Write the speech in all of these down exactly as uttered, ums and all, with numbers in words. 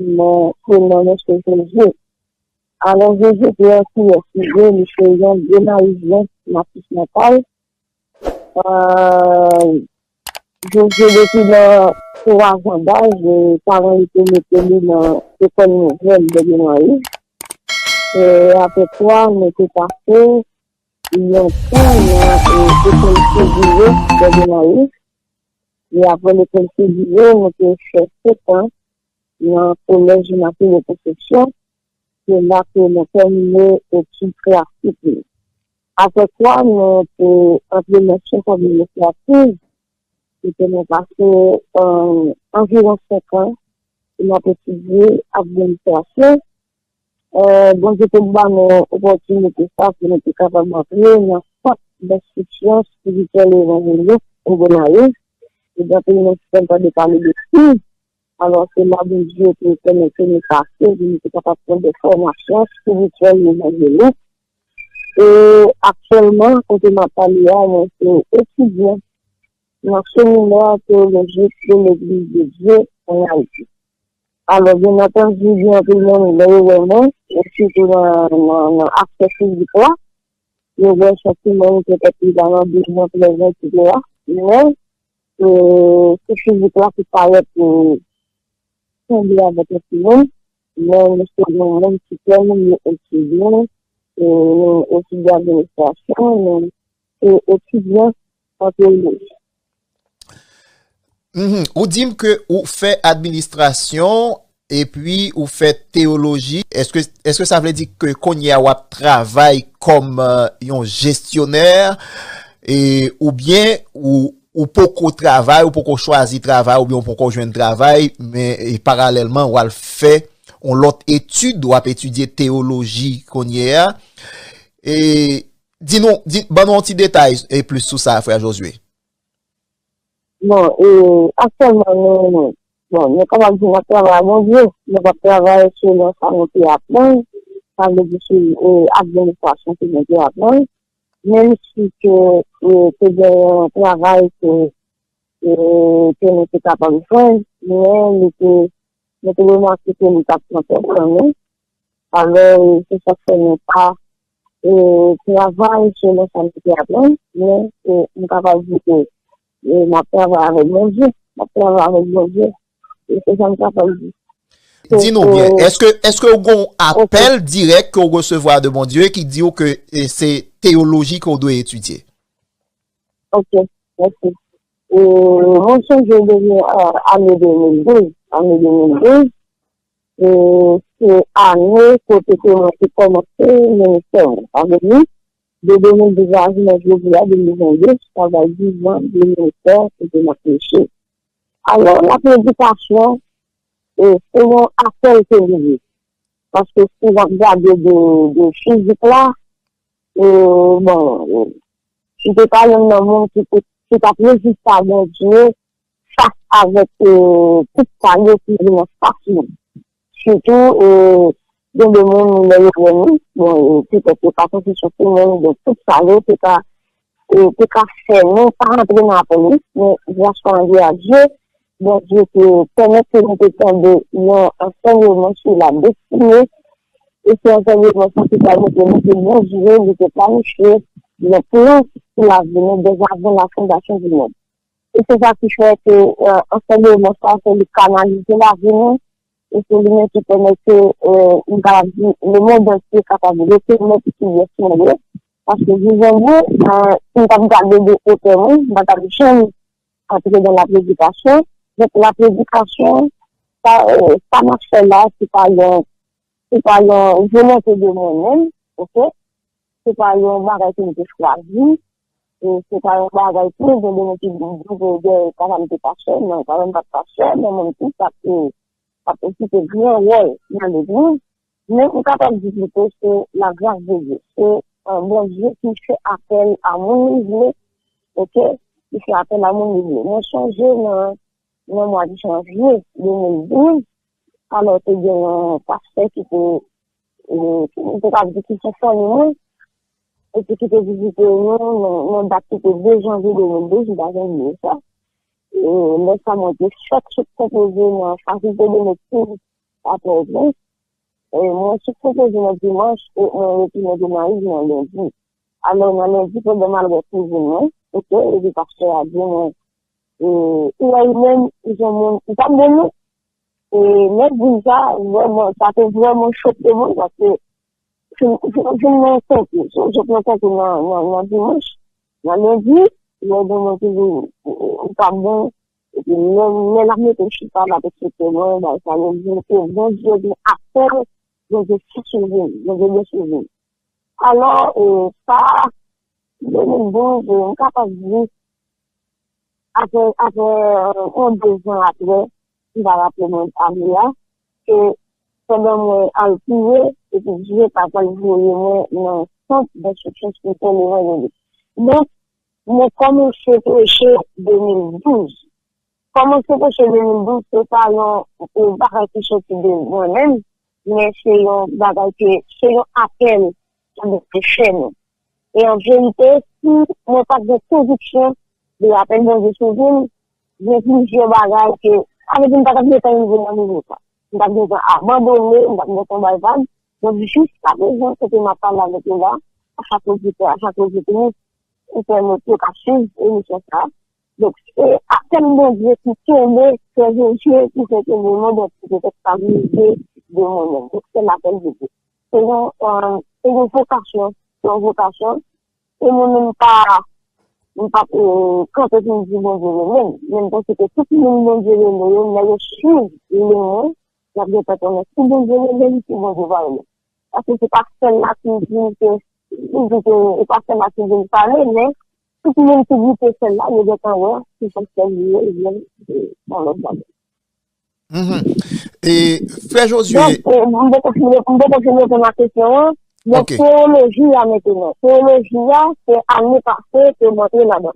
nan prenon mesye Jozye. Alò, Jozye te yon kiyès li ye, li se yon Gonayizyen, natif natal. Euh, Jozye depi nan twa zan daj, e, paran li te mete li nan lekòl nouvèl Bèbè Mari. E, apre twa, nou te pase yon tan nan, e, lekòl Fevriye Bèbè Mari. E apre lekòl Fevriye, nou te fè sèt an nan kolèj Immaculée Conception. Se la ke nou tèmine etid klasik nou. Apre sa, nou te antre nan syans administrativ, kote nou pase, euh, anviwon senk an pou n ap etidye administrasyon. Euh, Bondye te ban nou opòtinite sa pou nou te kapab antre nan sant denstriksyon espirityèl e evanjelik Ogonayiz. E gen anpil moun ki konn tande pale de SPID. Alò, se la Bondye te pèmèt ke nou pase, pou nou te kapab pran de fòmasyon espirityèl e evanjelik. E aktyèlman, kote m ap pale a, mwen se etidyan nan seminè teyolojik de Legliz de Dye ann Ayiti. Alò, byen antandi, gen anpil moun, lè yo wè mwen, e sitou nan, nan, nan aspè fizik la, yo wè se yon timoun ki petèt li pa nan douz an, trèz an, etsetera. Men, e, se fizik la ki parèt, e, sanble avèk yon timoun, men nou se yon moun ki tèmine etid nou, e, nou etidye administrasyon, nou se etidyan an teyoloji. Mhm. Ou di m ke ou fè administrasyon epi ou fè teyoloji. Èske, èske sa vle di ke kounye a w ap travay kòm, euh, yon jesyonè, e, oubyen ou, ou poko travay, ou poko chwazi travay, oubyen ou poko jwenn travay, men, e, paralèlman, w al fè yon lòt etid, w ap etidye teyoloji kounye a? E, di nou, di, ban nou yon ti detay, e, plis sou sa, frè Josué. Bon, e, aktyèlman, nou, bon, nou kapab di n ap travay ak Bondye. Nou p ap travay selon sa nou te aprann, sa vle di sou, e, administrasyon ke nou te aprann. Menm si ke, e, te gen yon travay ke, e, ke nou te kapab jwenn, men nou te, nou te remake ke li t ap pran twòp tan nou. Alò, e, se sa k fè nou pa, e, travay selon sa nou te aprann, men, e, m kapab di ke, e, m ap travay avèk Bondye, m ap travay avèk Bondye, e se sa m kapab di. Di nou byen, èske, èske w gen yon apèl dirèk ke w resevwa de Bondye ki di w ke, e, se teyoloji ke w dwe etidye? Ok, mèsi. E, mwen sonje depi, a, ane de mil douz, ane de mil douz, e, se ane kote ke mwen te kòmanse ministè mwen. Sa vle di, de de mil douz a jounen jodi a, de mil vennde, sa bay diz an de ministè kote m ap preche. Alò, lapredikasyon, e, se yon apèl ke li ye. Paske si w ap gade de, de fizik la, e, bon, e, m te pa youn nan moun ki te, ki t ap reziste a Bondye fas avèk, e, tout sa yo ki vin anfas nou. Sitou, e, gen de moun, lè yo wè nou, bon, e, petèt yo pa santi sou moun, donk tout sa yo te ka, e, te ka fè nou pa rantre nan apèl li, men gras rande a Dye, Bondye te pèmèt ke nou te tande yon ansèyman sou la destine, e se ansèyman sa ki pèmèt ke nou te mezire, li te planifye yon plan pou lavi nou deja avan la fondasyon di mond. E se sa ki fè ke, e, ansèyman sa, se li kanalize lavi nou, e se li menm ki pèmèt ke, e, m kapab di, lemonn antye kapab rekonèt kiyès mwen ye. Paske, dizon byen, e, si m t ap gade de otè mwen, m pa t ap janm antre nan lapredikasyon. Donk, lapredikasyon, sa, e, sa m ap fè la, se pa yon, se pa yon volonte de mwen menm, ok? Se pa yon bagay ke m te chwazi, e se pa yon bagay tou, gen de moun ki di ke, papa m te pastè, non, papa m pa t pastè, men mwen tou, sa te, sa te okipe gran wòl nan legliz. Men m kapab di plito se la grâce de Dieu. Se, e, Bondye ki fè apèl a moun li vle, ok? Ki fè apèl a moun li vle. Mwen sonje nan, nan mwa de janvye de mil douz, alò te gen yon pastè ki te, e, ki, m te ka di ki se fanmi mwen, epi ki te vizite nou nan, nan dat ki te de janvye de mil douz, m pa janm bliye sa. E, lè sa mwen te fèk sot konpoze nan fakilte de medsin apre Oprens. E mwen sou konpoze nan dimanch e mwen retounen Gonayiv nan lendi. Alò, nan lendi, pandan m al wè kouzin mwen, oke, epi pastè a di mwen, e, ou wè li menm, li se yon moun, li pa t bon non. E, lè l di m sa, vrèman, sa te vrèman choke mwen, paske fin, fin, fin nan konkou, sot nan konkou nan, nan, nan dimanch, nan lendi, lè gen moun ki di, ou pa bon, epi lè, lè l ap mete l chita, l ap eksplike mwen, bagay sa yo, di ke Bondye gen apèl, Bondye fè sou vi m, Bondye gen sou vi m. Alò, e, sa, de mil douz, e, m kapab di, apre, apre, e, yon de zan apre, m pa raple mwen ane a, ke pandan mwen al priye, epi Dye pa t al voye mwen nan sant denstriksyon espirityèl evanjelik. Donk, mwen kòmanse preche de mil douz. Kòmanse preche de mil douz, se pa yon, yon bagay ki soti de mwen menm, men se yon bagay ke, se yon apèl ke Bondye fè nou. E an verite, si mwen pa t gen konviksyon de apèl Bondye sou vi m, gen plizyè bagay ke, sa vle di m pa t ap gentan rive nan nivo sa. M t ap gentan abandone, m t ap gentan bay vag. Donk, jiskaprezan, kote m ap pale avèk nou la, a chak oditè, a chak oditris, entènot yo k ap swiv emisyon sa a. Donk, se apèl Bondye ki kenbe, Frè Jozye, ki fè ke le monde entier te stabilize de mwen menm. Donk, se lapèl de Dye. Se yon, e, se yon vokasyon, se yon vokasyon. E mwen menm pa, m pa, e, kanpe pou m di Bondye renmen m. Men m panse ke tout moun Bondye renmen yo, lè yo swiv liy mwen, y ap gentan konnen si Bondye renmen m, si Bondye pa renmen m. Paske se pa sèl la ki di ke, ki di ke, e pa sèl la ki di l pale, men tout moun ki goute sèl la, yo gentan wè si se sèl li ye, oubyen se yon lòt bagay. Mhm. E, Frè Jozye. Donk, e, m poko fin, m poko fin reponn a kesyon an. Donk, ok. Teyoloji a mentenan. Teyoloji a, se ane pase ke m antre ladan.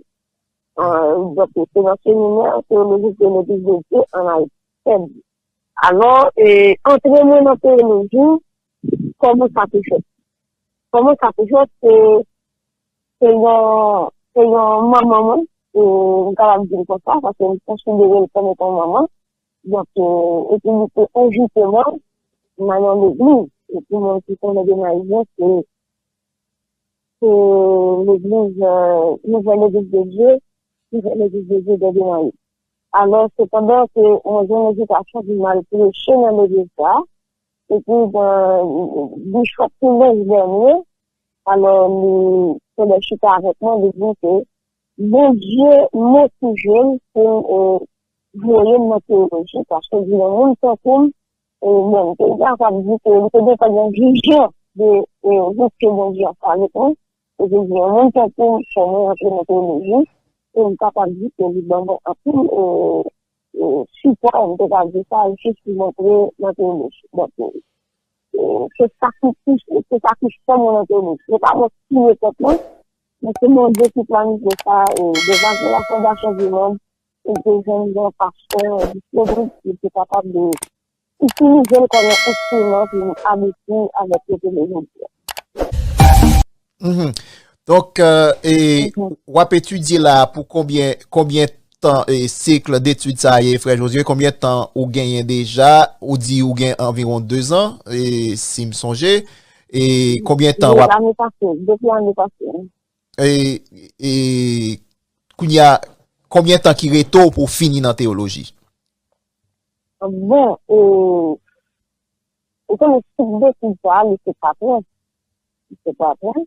E, donk, se nan seminè teyolojik de Legliz de Dye ann Ayiti. Alò, e, antre mwen nan teyoloji, kòman sa te fèt? Kòman sa te fèt? Se, se yon, se yon manman mwen, e, m kapab di l konsa, paske m konsidere l kòm etan manman. Donk, e, epi li te envite mwen nan yon legliz. Epi mwen ki konnen de Mayizyen, se, se legliz, e, Nouvelle Église de Dieu, Nouvelle Église de Dieu de Gonayiv. Alò, sepandan ke mwen jwenn envitasyon pou m al preche nan legliz sa, epi, e, bishop Pilèj Dènye, alò, li te lè chita avèk mwen, li di ke Bondye motive l pou, e, voye m nan teyoloji, paske di yon moun tankou m, e, bon, m te kapab di ke li te gentan gen vizyon de, e, vizyon Bondye ansanm avèk mwen, e di yon moun tankou m, fò mwen antre nan teyoloji, e m kapab di ke li ban mwen anpil, e, e, sipò, m te ka di sa, jis pou m antre nan teyoloji. Donk, e, e, se sa ki, se sa ki fè mwen nan teyoloji. Se pa mwen ki mete tèt mwen, men se Bondye ki planifye sa, e, devan ke la fondasyon di mond, e te jwenn yon pastè, yon disipl, ki te kapab de itilize l kòm yon enstriman pou m abouti avèk kote m ye jodi a. Mhm. Donk, e, e, mhm, w ap etidye la pou konbyen, konbyen tan, e, sikl detid sa a ye, Frè Jozye? Konbyen tan ou genyen deja? Ou di ou gen anviwon dezan, e, si m sonje. E konbyen tan w ap... Lane pase, depi lane pase. E, e, kounye a, konbyen tan ki rete w pou w fini nan teyoloji? Bon, e, ou konnen, sik detid sa a, li se kat an. Li se kat an.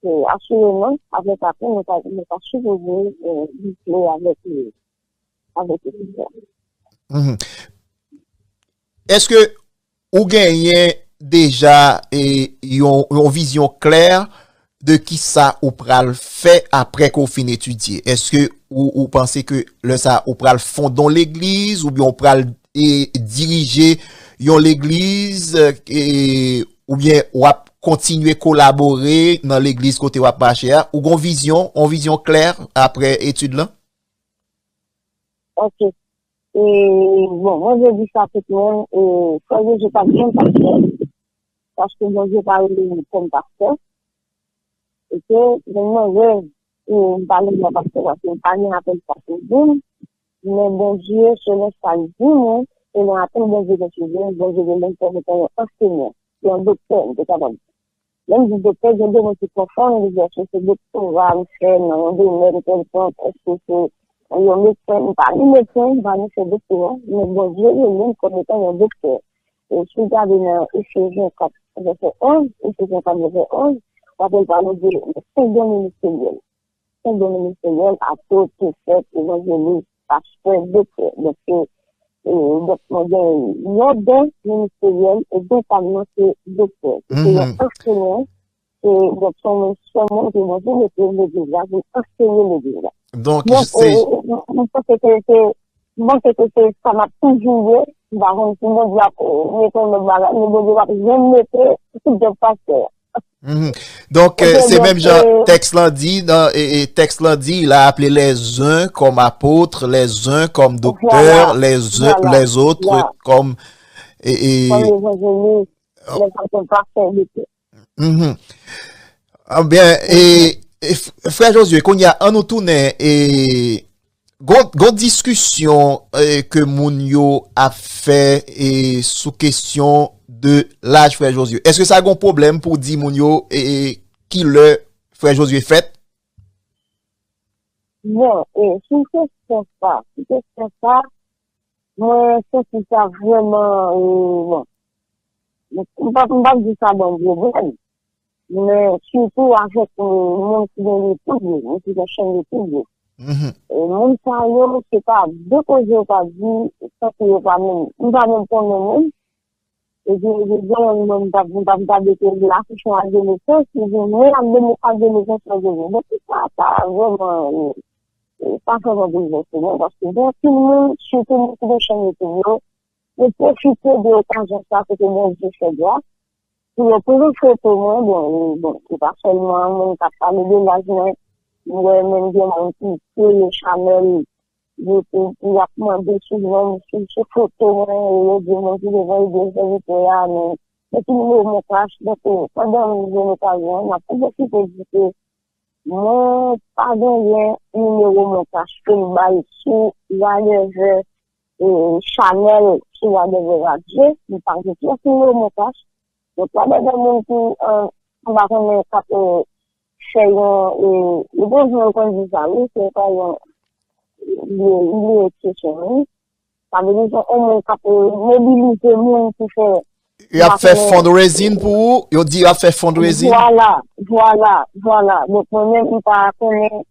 E, asireman, apre kat an, nou ta, nou ta sipoze, e, boukle avèk, e, avèk etid sa. Mhm. Èske ou genyen deja, e, yon, yon vizyon klè de kisa ou pral fè apre ke w fin etidye? Èske ou, ou panse ke lè sa a ou pral fonde yon legliz oubyen ou pral, e, dirije yon legliz, e, oubyen w ap kontinye kolabore nan legliz kote w ap mache a? Ou gen yon vizyon, yon vizyon klè apre etid lan? Ok. E, bon, mwen vle di sa tout moun, e, Frè Jezi pa t janm pastè, paske Bondye pa rele li kòm pastè. Ok, men mwen wè, e, m pa leve pastè, paske m pa gen apèl sa pou di m, men Bondye, selon sa l di mwen, E nan apèl Bondye gen sou mwen, Bondye gen menm kòm etan yon ansenyan, yon doktè, m te kapab di. Lè m di doktè, gen de moun ki konfonn, li di èske se doktora m fè nan yon domèn kèlkonk, èske se yon medsen, m pa ni medsen, m pa ni fè doktora, men Bondye rele m kòm etan yon doktè. E si w gade nan Efezyen kat, vèsè onz, Efezyen kat, vèsè onz, w ap wè l pale de senk don ministeryèl. Senk don ministeryèl, apot, pwofèt, evanjelis, pastè, doktè. Donk, se, e, donk, mwen gen yon don ministeryèl, e don pa m nan se doktè. Se yon ansenyan, se, donk, se yon, se yon moun ke Bondye mete legliz la pou ansenye legliz la. Donk, se, e, e, mwen panse ke se, mwen panse ke se sa n ap toujou ye. M pa konn si Bondye ap, e, mete yon lòt bagay, men Bondye p ap janm mete tout djòb pastè. Mhm. Donk, e, se menm jan tèks lan di, nan, e, e, tèks lan di, il a appelé les uns comme apôtres, les uns comme docteurs, les uns, les autres comme, e, e, kòm evanjelis, lè sa te pastè, doktè. Mhm. Ebyen, e, e, f- frè Josué, kounye a, an nou tounen, e, gon, gon diskisyon, e, ke moun yo ap fè, e, sou kesyon de laj, frè Josué. Èske sa gon pwoblèm pou di moun yo, e, e, kilè frè Josué fèt? Bon, e, sou kesyon sa, sou kesyon sa, mwen santi sa vrèman, e, bon, m p ap, m p ap di sa ban m pwoblèm, men sitou avèk, e, moun ki gen YouTube yo, moun ki gen chèn YouTube yo. Mhm. E moun sa yo, se pa de koze yo pa di, santi yo pa menm, m pa menm konnen moun. Epi, epi, gen yon moun m t ap, m t ap gade ke li afich yon adolesan, li di, "Mwen adolesan, adolesan, adolesan." Donk, sa, sa vrèman, e, e, pa vrèman boulvèse mwen, paske gen anpil moun, sitou moun ki gen chèn YouTube yo, yo pwofite de okazyon sa kote Bondye fè gras, pou yo pran foto mwen, bon, e, bon, se pa sèlman moun k ap pale de laj mwen, m wè menm gen moun ki kreye chanèl YouTube pou y ap mande sou non m, sou, sou foto mwen, e yo di moun ki devan yo de sèvitè a, men, men ki nimewo mwen kache, donk, e, pandan m jwenn okazyon an, m ap pwofite di ke mwen pa genyen nimewo mwen kache ke m bay sou whatever, e, chanèl, sou whatever radyo, m pa gen pyès nimewo mwen kache. Donk, whatever moun ki, e, m pa konnen k ap, e, fè yon, e, yo gen jan yo konn di sa, wi, se pa yon, li, li ekspresyon, wi. Sa vle di se yon moun k ap, e, mobilize moun pou fè, y ap fè fundraising pou ou, yo di y ap fè fundraising. Vwala, vwala, vwala. Donk, mwen menm, m pa konnen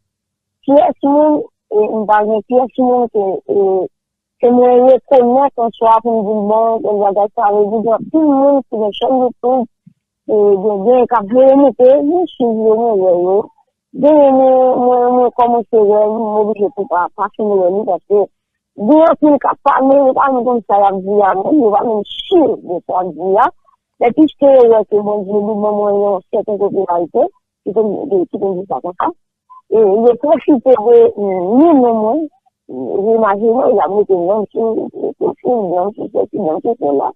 pyès moun, e m pa gen pyès moun ke, e, ke mwen rekonèt an swa pou m di, bon, tèl bagay, sa vle di, gen anpil moun ki gen chèn YouTube, e, gen, gen k ap voye monte, mwen swiv yo, mwen wè yo. Genyen mwen, mwen, mwen kòmanse wè, m oblije tou pa, pa fin wè li, paske gen anpil k ap pale, yo pa menm konn sa y ap di a menm, yo pa menm si de sa y ap di a. Men piske yo wè ke Bondye li ban mwen yon sèten popilarite, ki te, ki te di sa konsa. E yo pwofite de, mm, ni non mwen, mm, imajine w, y ap mete non m sou, sou fil, non m sou sesi, non m sou sela.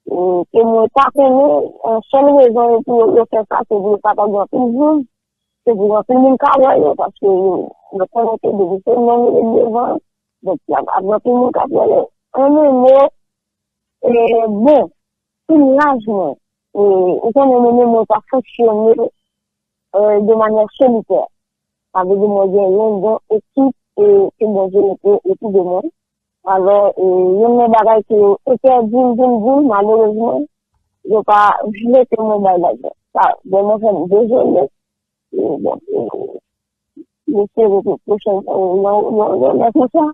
E ke mwen pa konnen, yon sèl rezon yo pou yo, yo fè sa, se pou yo kapab gen anpil views, se pou anpil moun ka wè yo, paske yo, yo konnen ke depi se non yo met devan, donk y ap, ap gen anpil moun k ap wè yo. An yon mo, e, bon, pou laj mwen, e, ou konnen mwen menm mwen pa fonksyone, e, de manyè solitè. Sa vle di mwen gen yon bon ekip, e, ke Bondye mete otou de mwen. Alò, e, youn nan bagay ke yo entèdi m pou m di, malerezman, yo pa vle ke mwen bay lajan. Sa vrèman fè m dezole. E, bon, e, m espere ke pwochèn, e, yon, yon, yon lè konsa.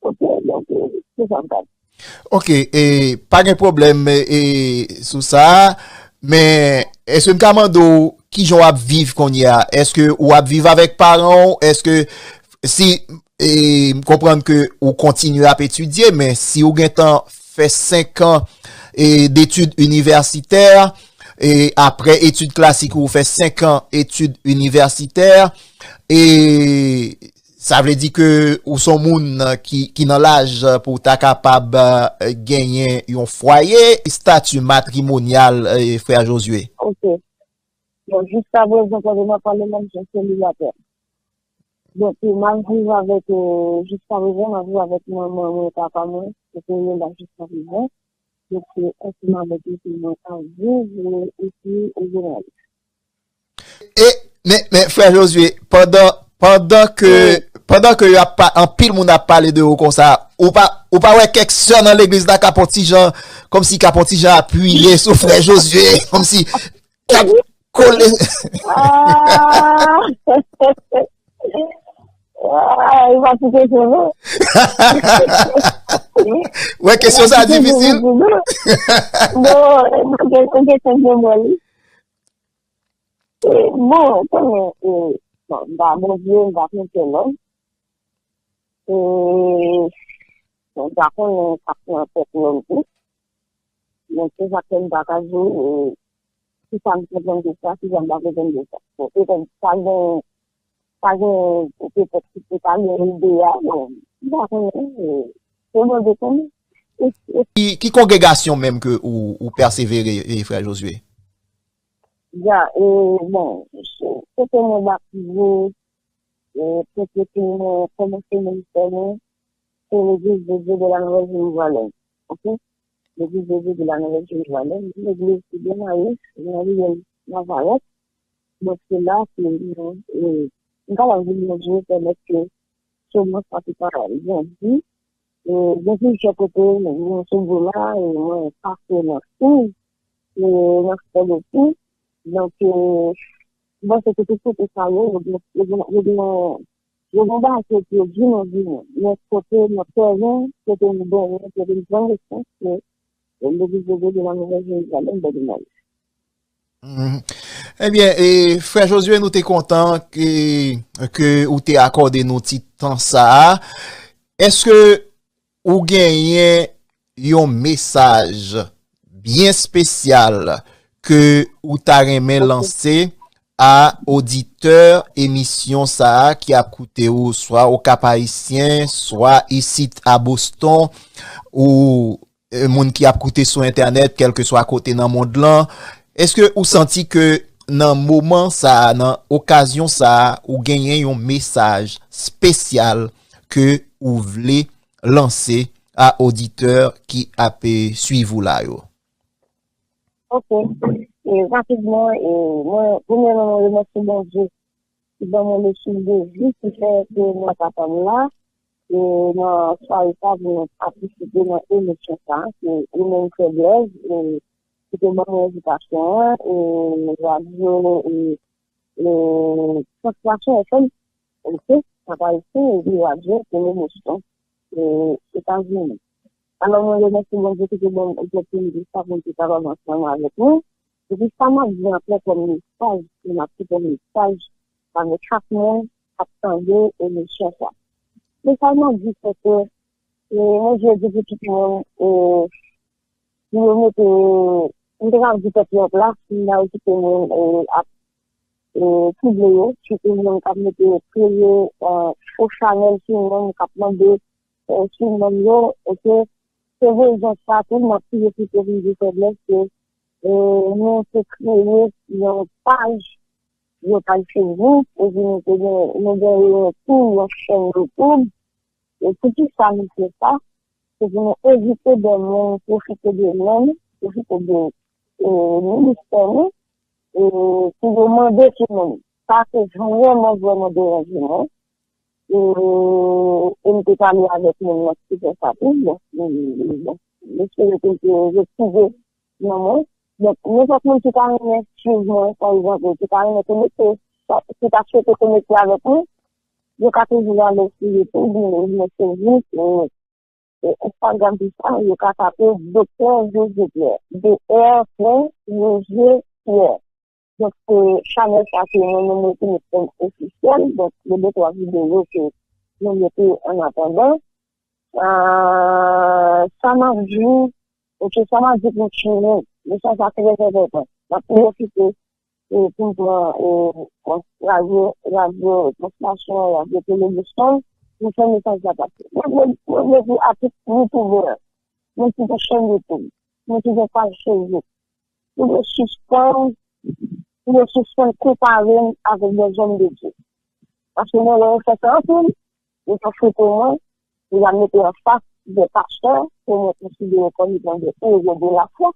Ok, donk, e, se sa m ka di. Ok, e, pa gen pwoblèm, e, sou sa, men èske m ka mande w kijan w ap viv kounye a? Èske w ap viv avèk paran w? Èske si, e, m konprann ke ou kontinye ap etidye, men si ou gentan fè senk an, e, detid inivèsitè, e, apre etid klasik ou fè senk an etid inivèsitè, e, sa vle di ke ou se yon moun ki, ki nan laj pou w ta kapab, e, genyen yon fwaye, estati matrimonyal, e, frè Josué? Ok. Bon, jiskaprezan, pandan m ap pale la, m se selibatè. Donk, m ap viv avèk, euh, jiskaprezan, m ap viv avèk manman mwen, papa mwen, se premye la jiskaprezan. Donk, se ansanm avèk yo ke mwen ap viv, euh, epi, euh, jounalis. E, men, men, frè Josué, pandan, pandan ke, pandan ke y ap pa, anpil moun ap pale de ou konsa, ou pa, ou pa wè kèk sè nan legliz la k ap on ti jan, kòmsi k ap on ti jan apiye sou frè Josué, kòmsi k ap kole. Ah! Ah, e pa ti kesyon, non. Wè, kesyon sa difisil. Bon, e pa kesyon byen bon, li. E, bon, konnen, e, bon, m pa Bondye, m pa konpè lòm. E, bon, m pa konnen sa k nan tèt lòm tou. Men se sa k fè m pa ka di w, e, kisa m konprann de sa, kisa m pa konprann de sa. Bon, petèt, pa gen, pa gen, petèt, si se pa gen ide a, bon, m pa konnen, e, se Bondye konnen. E, e, Ki, ki kongregasyon menm ke ou, ou pèsevere, e, frè Josué? Ya, e, bon, se, kote mwen batize, e, kote ke mwen kòmanse ministè mwen, se Legliz de Dieu de la Nouvelle Jérusalem. Ok? Legliz de Dieu de la Nouvelle Jérusalem, se legliz ki demare nan riyèl Nazarèt. Donk, se la ke mwen, e, m kapab di Bondye pèmèt ke semans sa te ka grandi. E, gen plizyè kote, mwen sou bò la, e, mwen pase nan Sid, e, nan Sud osi. Donk, e, m panse ke tout kote sa yo, yo gen, yo gen, yo gen, yo gen bagay ke yo di nan vi mwen. Men kote nan tèren, kote m benyen, kote m pran nesans, se, e, Legliz de Dieu de la Nouvelle Jérusalem, Bòdimòl. Mhm. Ebyen, e, frè Josué, nou te kontan ke, ke ou te akòde nou ti tan sa a. Èske ou genyen yon mesaj byen espesyal ke ou ta renmen lanse a oditè emisyon sa a ki ap koute ou, swa Okap Ayisyen, swa isit a Boston, ou, e, moun ki ap koute sou entènèt, kèlkeswa kote nan mond lan? Èske ou santi ke nan moman sa a, nan okazyon sa a, ou genyen yon mesaj espesyal ke ou vle lanse a oditè ki ap, e, swiv ou la yo? Ok. E, rapidman, e, mwen, premyèman, mwen remèsye Bondye ki ban mwen le souffle de vie ki fè ke mwen kapab la, e, nan sware sa pou mwen patisipe nan emisyon sa, ke ou menm Fè Blèz, e, ki te ban mwen envitasyon an, e, radyo, e, e, Translasyon F M, ok, Cap Haïtien, epi radyo Premye Boston, e, Etazini. Alò, mwen remèsye Bondye ki te ban m opòtinite sa pou m te kapab ansanm avèk nou. Epi sa m ap di anklè kòm mesaj, e m ap di kòm mesaj avèk chak moun k ap tande emisyon sa. Mesaj m ap di se ke, e, mwen vle di pou tout moun, e, pou yo mete, m te ka di pèp yo an plas, m pa okipe moun, e, ap, e, ki vle yo, sitou moun k ap mete kreye, e, fo chanèl sou non m, k ap mande, e, sou non m yo, ok. Se rezon sa tou, m ap toujou pwofite pou m di Fè Blèz ke, e, nou te kreye yon paj, yon paj Facebook, epi nou te gen, nou genyen tou yon chèn YouTube. E poukisa nou fè sa? Se pou nou evite de moun pwofite de nou, pwofite de, e, ministè nou, e, pou yo mande sou nou. Sa se vrèman, vrèman deranje mwen. E, e m te pale avèk moun nan ki te fè sa tou. Bon, m, m, bon, m espere ke l te retire nan mwen. Donk, nenpòt moun ki ta renmen swiv mwen, pa egzanp, ki ta renmen konekte, ki ta swete konekte avèk mwen, yo ka toujou ale sou YouTube, mwen, mwen se Ruth, e, e Instagram, tout sa, yo ka tape Doktè José Pierre, D R pwen José Pierre. Donk, se chanèl sa ke mwen menm mwen te met kòm ofisyèl. Donk, gen de twa videyo ke mwen mete an atandan. Ah, sa m ap di, ok, sa m ap di pou timoun, mesaj sa trè enpòtan. M ap pwofite, e, pou m pran, e, radyo, radyo Translasyon, radyo Tele Boston, pou fè mesaj la pase. Mwen vle, mwen vle di a tout youtubè, moun ki gen chèn YouTube, moun ki gen paj Facebook, pou yo sispann, pou yo sispann konpare m avèk dè zòm de Dye. Paske mwen wè yo fè sa anpil, yo pran foto mwen, yo al mete anfas de pastè ke mwen konsidere kòm etan de ewo de lafwa.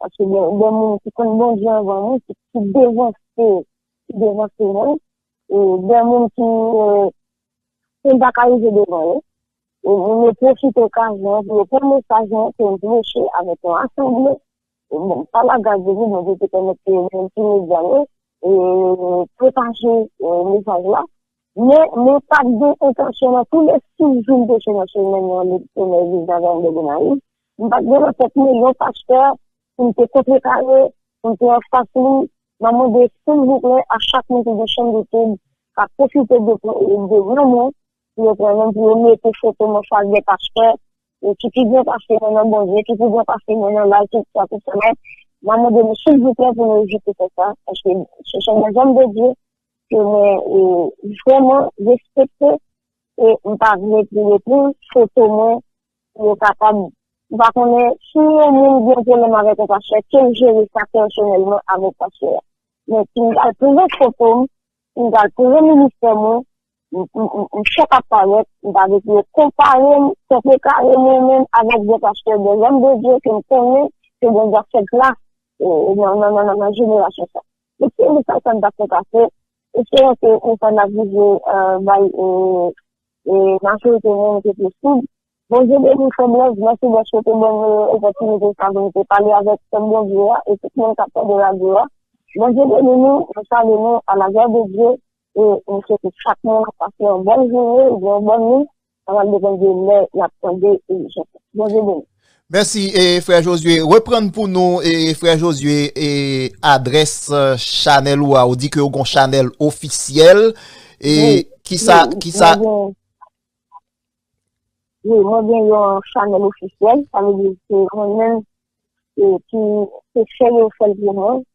Paske de, de moun ki konn Bondye anvan mwen, ki, ki devanse, ki devanse mwen, e de moun ki, e, ke m pa ka rive devan yo. E, mwen pwofite okazyon an pou yo pran mesaj mwen ke m preche avèk yon asanble. E, bon, pa la gras de Dye, Bondye te pèmèt ke yo gen ti medya yo, e, pwopaje, e, mesaj la. Men, mwen pa t gen entansyon nan tou lè sis jou m te fè nan semèn nan, Letènèl Legliz Nazarèn de Gonayiv. M pa t gen nan tèt mwen yon pastè pou m te kontrekare, pou m te anfas li. M ap mande silvouplè a chak moun ki gen chèn YouTube, k ap pwofite de, de non mwen, pou yo pran non m, pou yo mete foto m anfas de pastè, e ki pi byen pase mwen nan Bondye, ki pi byen pase mwen nan laj, tout sa, tout sa. Men, m ap mande nou silvouplè pou nou evite fè sa, paske se, se de zòm de Dye ke mwen, e, vrèman respekte, e m pa vle pou yo pran foto mwen, pou yo kapab, m pa konnen si yon moun gen yon pwoblèm avèk yon pastè, ke l jere sa pèsonèlman avèk pastè a. Men si m pral pran foto m, si m pral pran ministè mwen, m, m, m, m chak ap parèt, m pa vle pou yo konpare m, kontrepare mwen menm avèk de pastè, de zòm de Dye ke m konnen ke Bondye ap fè gras, e, nan, nan, nan, nan, nan jenerasyon sa. Donk, se mesaj sa m t ap fè pase. Esperan ke mesaj n ap rive, e, bay, e, e, majorite moun ke posib. Bondye beni w, frè Blaise. Mèsi dèske w te ban m, e, opòtinite sa pou m te pale avèk pèp Bondye a e tout moun k ap tande radyo a. Bondye beni nou, nou salye nou à la gloire de Dieu, e nou swete chak moun pase yon bòn jounen, yon bòn nuit, sa pral depann de lè y ap tande emisyon sa. Bondye beni. Mèsi, e, frè Josué. Reprann pou nou, e, frè Josué, e, adrès, e, chanèl ou a. Ou di ke ou gon chanèl ofisyèl. E, wi, kisa, wi, kisa, mwen gen, wi, mwen gen yon chanèl ofisyèl. Sa vle di se mwen menm, e, ki, ki fè yo fè l pou mwen.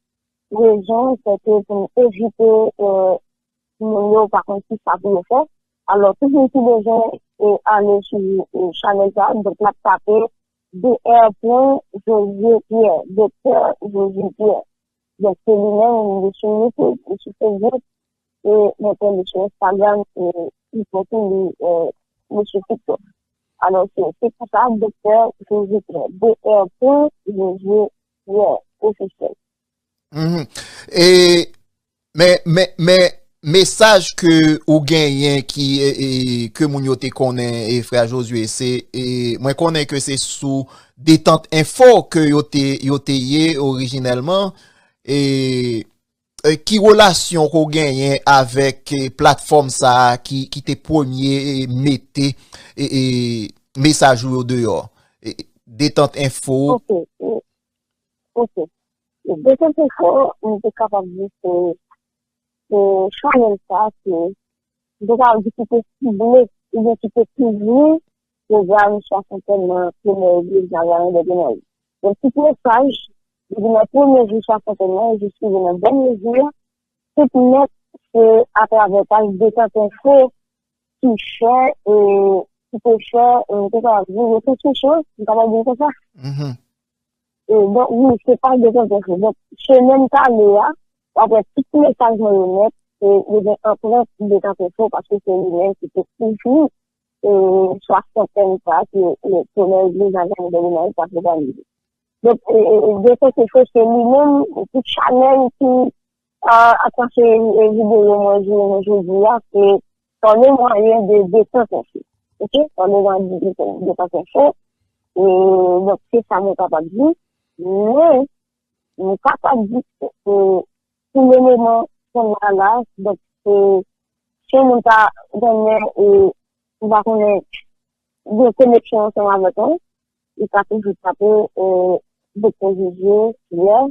Rezon, se ke pou m evite, e, moun yo pa konn kisa pou yo fè. Alò, tout moun ki bezwen, e, ale sou, e, chanèl sa, donk, l ap tape D R pwen Josué Pierre, Doktè Josué Pierre. Donk, se li menm, li sou YouTube, li sou Facebook, e mwen konn li sou Instagram, e li konn tou li, e, li sou TikTok. Alò, se, se pou sa, Doktè Josué Pierre, D R pwen Josué Pierre, ofisyèl. Mhm. E, men, men, men, mesaj ke ou genyen ki, e, e, ke moun yo te konnen, e, frè Josué, se, e, mwen konnen ke se sou Detant Info ke yo te, yo te ye orijinèlman, e, e, ki relasyon ke w genyen avèk, e, platfòm sa a ki, ki te premye, e, mete, e, e, mesaj ou yo deyò? E, Detant Info. Ok, e, ok. Detant Info, m te kapab di se, se chanèl sa ke, m te kapab di ki te sible, oubyen ki te kouvri pwogram swasantèn nan Premyè Legliz Nazaryen de Gonayiv. Donk, tout mesaj, depi nan premye jou swasantèn nan, jis rive nan dènye jou a, tout nèt, se atravè paj Detant Info ki fè, e, ki te fè, e, m te kapab di, rekonstriksyon, m kapab di l konsa. Mhm. E, donk, wi, se paj Detant Info. Donk, semèn tale a, w ap wè tout mesaj mwen yo nèt, e, yo gen anprent Detant Info, paske se li menm ki te kouvri, e, swasantèn sa, ki, e, Premyè Legliz Nazaryen de Gonayiv t ap òganize. Donk, e, e, e, Detant Info, se li menm, tout chanèl ki, a, ap pase, e, videyo mwen jounen jodi a, se par le moyen de Detant Info. Ok? Par le moyen de Detant Info. E, donk, se sa mwen kapab di. Men, mwen kapab di ke, e, pou le moman, se la la, donk, e, si yon moun ta renmen, e, m pa konnen, gen koneksyon ansanm avèk mwen, li ka toujou tape, e, Doktè Josué Pierre,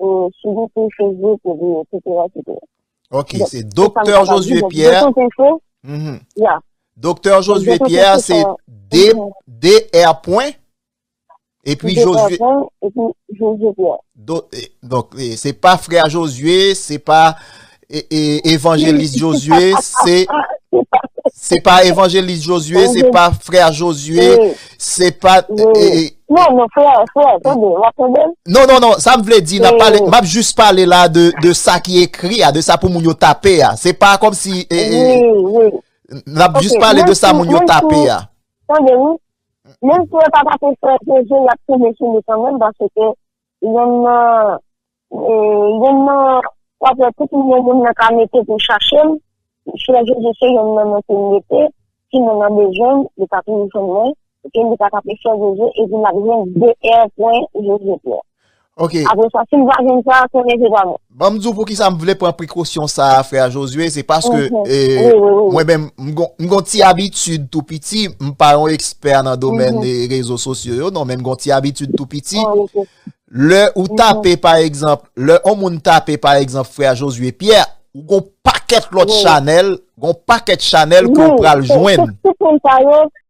e, sou YouTube, Facebook, epi, etsetera, etsetera. Ok, donk, se se sa m Doktè kapab di. Josué Donk, Pierre. Detant Info, mhm, ya. Doktè Donk, Josué Detant Pierre, Info, se sa, D, mhm. D R pwen, epi D R Josué. Pwen, epi Josué Pierre. Do-, e, donk, e, se pa frè Josué, se pa, e, e, evanjelis Josué, se, se pa evanjelis Josué, se pa frè Josué, se pa, e, e, Non, non, frè, frè, tande, w ap tande m? Non, non, non, sa m vle di, n ap pale, m ap jis pale la de, de sa ki ekri a, de sa pou moun yo tape a. Se pa kòmsi, e, e, Wi, wi. n ap jis pale de sa moun yo tape a. Tande, wi. Menm si yo pa tape frè Jozye, y ap tonbe sou li kanmenm, paske yonn nan, e, yonn nan, w ap wè tout moun, moun nan ka mete pou chache m. Frè Jozye se yonn nan non ke m mete. Si moun nan bezwen m, li ka toujou jwenn mwen. Epi li ka tape frè Jozye, epi l ap jwenn D R pwen Jozye Pierre. Ok. Apre sa, si m pa jwenn sa, konnen se pa mwen. Ban m di w poukisa m vle pran prekosyon sa a, frè Jozye, se paske, Mhm. e, Wi, wi, wi, wi. mwen menm, m gon, m gon ti abitid tou piti, m pa yon ekspè nan domèn Mhm. e rezo sosyo yo, non, men m gon ti abitid tou piti. Ah, ok. Lè ou tape, pa egzanp, lè yon moun tape, pa egzanp, frè Jozye Pierre, ou gon pakèt lòt Wi. chanèl, gon pakèt chanèl ke ou Wi, pral se- jwenn. se- Tout moun sa yo,